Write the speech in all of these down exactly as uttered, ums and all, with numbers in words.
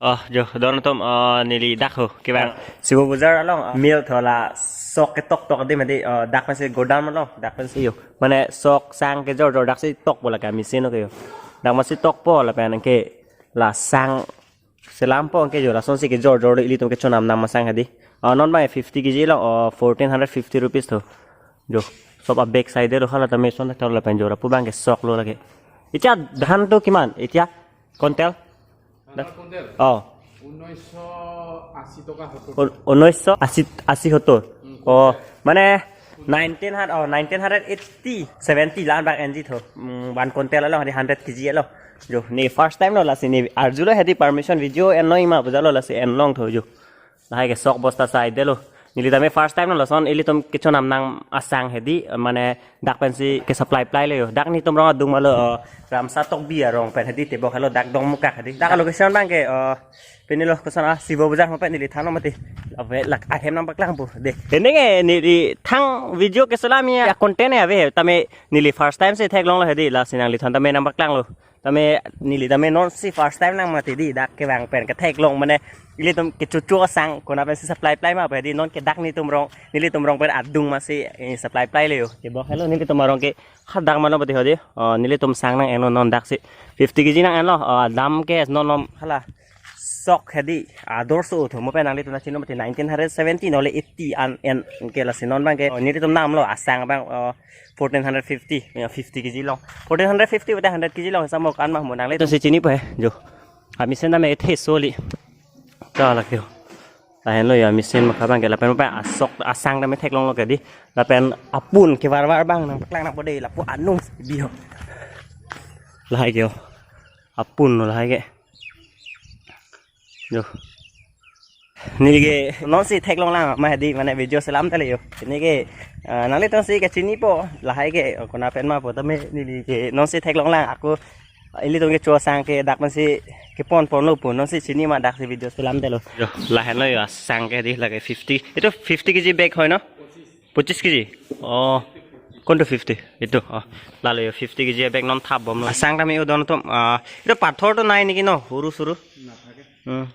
Oh, jo, don atum, oh, neli dak ho, kevang. Sibo Bazar along, oh, mill tho la sok ketok tok adim hedi, oh, dak pensi godown along, dak pensi yo. Mane sok sang kejor jor dak si tokpo lake machine ke yo. Dak masi tokpo lapen ke la sang selampo ke jo, lasonsi kejor jor ilitum kechonam nam asang hedi. Oh, non bang fifty K G along, oh, fourteen hundred fifty rupees tho. Jo, sob a back side lo hala tame son thakthak lapen jo, lapu bang ke sok lo lake. Itia dhan to kiman? Itia kontel? Dhan kontel? Oh. Unnoisho asi toka hotor. Un-, unnoisho asi, asi hotor. Hmm, oh, kontel. Mane nineteen hundred, oh, nineteen hundred eighty, seventy lan bak enji tho. Hmm, one kontel along hedi hundred K G along. Jo, ne first time lo lasi ne arjulo hedi permission video en noi ma bujalo lasi en long tho jo. Lahai ke sok bosta side lo. Neli tame first time lo lason ilitum kechonam nam asang hedi, mane dak pensi ke supply plai le yo. Dak netum rong adung malo, eh, Ramsa Tokbi arong pen hedi tebok helo dak Dongmukak hedi. Dak location bang ke, eh, pini lo koson a Sibo Bazar mo pen neli thanlo mati. Ave lak ahem nangpaklangpo de. Ini ke neli thang video keselam ya content ya ave tame neli first time si theklonglo hedi lasi nangliphan tame nangpaklanglo. Tame neli tame nonsi first time nangmati di dak kevang pen ketheklong mane ilitum kechocho asang kona pensi supply plai ma hedi non ke dak netum rong nelitum rong pen adung masi, eh, supply plai le yo. Tebok helo nelitum arong ke hadak mano pati hedi. Oh, nelitum sang nang enlo non dak si fifty K G nang enlo. Oh, dam ke non nom hala sok hedi ador so tho mo pen nanglitum nangchini mati nineteen hundred seventy nole eighty an en ke lasi non bang ke. Oh, nelitum namlo asang bang, oh, fourteen hundred fifty, ya, fifty K G long. Fourteen hundred fifty bete hundred K G long, sama kan mah mo nanglitum si chinipo he, jo. A machine tame ethe soli. Ta lake yo. Lahenlo yo, a machine makha bang ke lapen pa asok asang tame theklonglo ke di. Lapen apun ke var var bang nangpaklang nangpo de lapu anung bi ho. Lahai ke yo. Apun lo lahai ke. Jo. Neli ke nonsi theklong lang ma hedi mane video selam tale yo. Neli ke, ah, nanglitum si kechinipo lahai ke, oh, kona pen ma po tame neli ke nonsi theklong lang ako ilitum kecho asang ke dak pensi kepon ponlo pu nonsi chini ma dak si video selam tale lo. Jo, lahenlo yo asang ke di lake fifty. Itu fifty K G bag hoy no? পঁচিশ KG? Oh. কোনটো ফিফটি? এইটো। Oh. Lalo yo fifty K G bag non thap bomlo. Asang tame yo don atum. Ah, itu pathor to nai niki no? Huru suru. Hmm.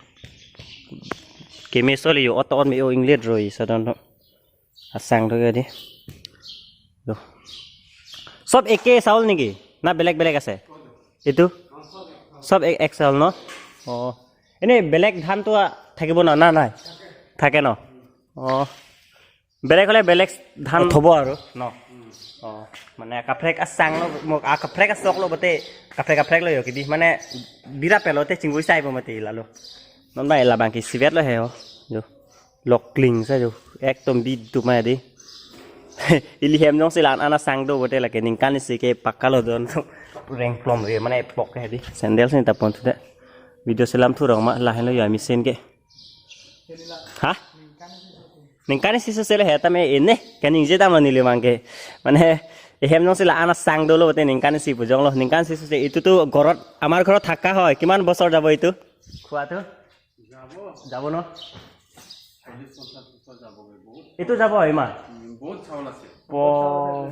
Keme soli yo oto on me yo inglet roi sadon to. Asang to yo di. Lo. Sob eke saul niki? Na belek belek ase? Itu? Sob ek, ek saul no? Oh. Ini belek dhan to, ah, থাকিব না, না নাই? থাকে ন? Oh. Belek hole belek dhan thabo aru, no? Oh, mane kaprek asang lo, mo, ah, kaprek asok lo bote, kaprek kaprek lo yo kidi, mane bira pelo te chingvui sai bo mati lalo. Non ba ela bang ke isivet lo he ho, jo. Lokling sa jo, ekdom bidhu ma di. Ili hem jongsi la-an asang do bote lake ningkan isi ke pakka lo don. Rengplom re, mane pok ke di. Sandal si ta pon thu de. Video selam thu rong ma, lahenlo yo a machine ke. Ha? Ningkan isi sose le he tame ene kaningje damlo neli bang ke. Mane ehem jongsi la-an asang dolo bote ningkan isi pu jonglo. Ningkan isi sose itu to ঘৰত, আমাৰ ঘৰত থাকা হয়। কিমান বছৰ যাব এইটো? খোৱাটো? যাব। যাব ন? চল্লিছ পঞ্চাছ বছৰ যাবগৈ বহুত। এইটো যাব ইমান? উম, বহুত চাউল আছে। প-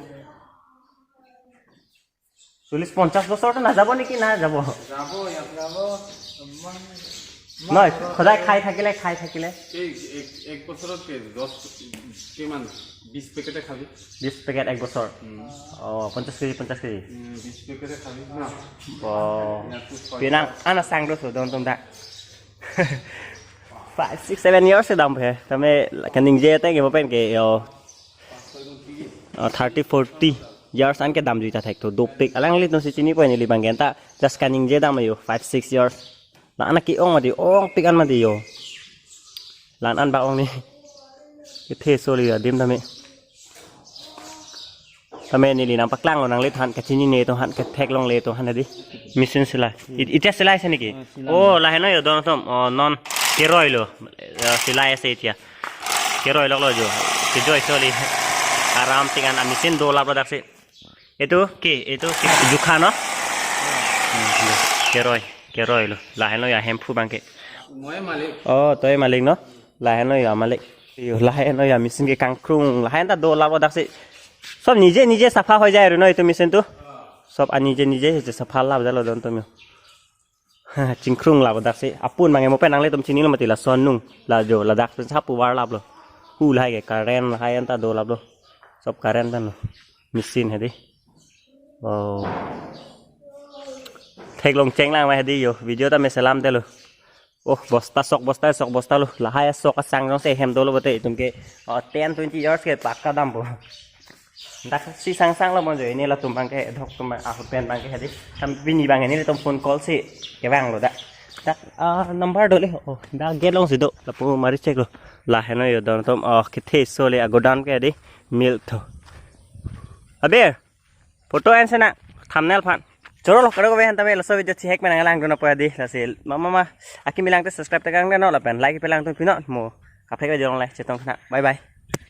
চল্লিছ পঞ্চাছ বছৰতো নাযাব নেকি? না, যাব। যাব, ইয়াত যাব। ইমান, ইমান নহয়, ঘৰত সদায় খাই থাকিলে, খাই থাকিলে। এই এক, এক বছৰত কে-, দহ, কিমান? বিছ পেকেটে খাবি। বিছ পেকেট এক বছৰ? উম। অ, পঞ্চাছ কেজি, পঞ্চাছ কেজি। উম, বিছ পেকেটে খাবি না। অ। ইয়াততো ছয় পিনাং, আনা চাং দো, সৌ, দন, দন, দা। Five, six, seven years ke dam he. Tame kaningje ta ke mo pen ke yo. Uh, thirty, forty years an ke dam juita thek to dopik. Alanglitum si chinipo neli bang ke ta just kaningje dam yo five, six years. La-an ke-ong mati, ongpik an mati yo. La-an ba ong ni. Kethe soli yo adim tame. Tame neli nangpaklanglo nangliphan kachinine atum aphan ketheklongle atum aphan di. Machine silai. It-, itia silai ase niki? Ah, silai. Oh, lahenlo yo don atum. Oh, non keroi lo. Eh, silai ase itia. Keroi loklo jo. Kejoi soli. Aram tingan a machine do lap lo daksi. Itu ki, itu ki jukha no? Hmm, keroi, keroi lo. Lahenlo yo ahemphu bang ke. Moi malik. Oh, toi malik no? Lahenlo yo malik. Yo, lahenlo yo machine ke kangkrung. Lahen ta do lap lo daksi. সব নিজে নিজে চাফা হৈ যায় আৰু ন এইটো মেচিনটো? সব আ নিজে নিজে হৈছে চাফা লাভ জালো দন তুমি। Chingkrung lap dak si. Apun bang mo pen nanglitum chinilo mati, lason nung. La jo ladak pen sapu var laplo. Hu lahai ke current lahai anta do laplo. Sob current tan lo. Machine hedi. Oh. Theklong chenglang ma hedi yo. Video ta me selam te lo. Oh, bosta sok bosta sok bosta lo. Lahai sok asang jongsi hem dolo bote itum ke, oh, ten twenty years ke pakka dampo. Dak si sangsang lo mo jo, ini latum bang ke, dok tum bang, ahut pen bang ke hedi. Kam pini bang ini latum phone call si kevang lo dak. Dak, ah, number dole. Oh, dak gate along si do. Lapu mari check lo. Laheno yo don tum, oh, kethe so le agodam ke hedi. Milk tho. Aber. Photo en sena thumbnail aphan. Choro lo kado kave han tame laso video chihek menang lang dun apo hedi lasi. Mama ma. Akimi lang te subscribe tekang no lapen like pe lang tum pino mo. Kaprek video along le chetong khana. Bye bye.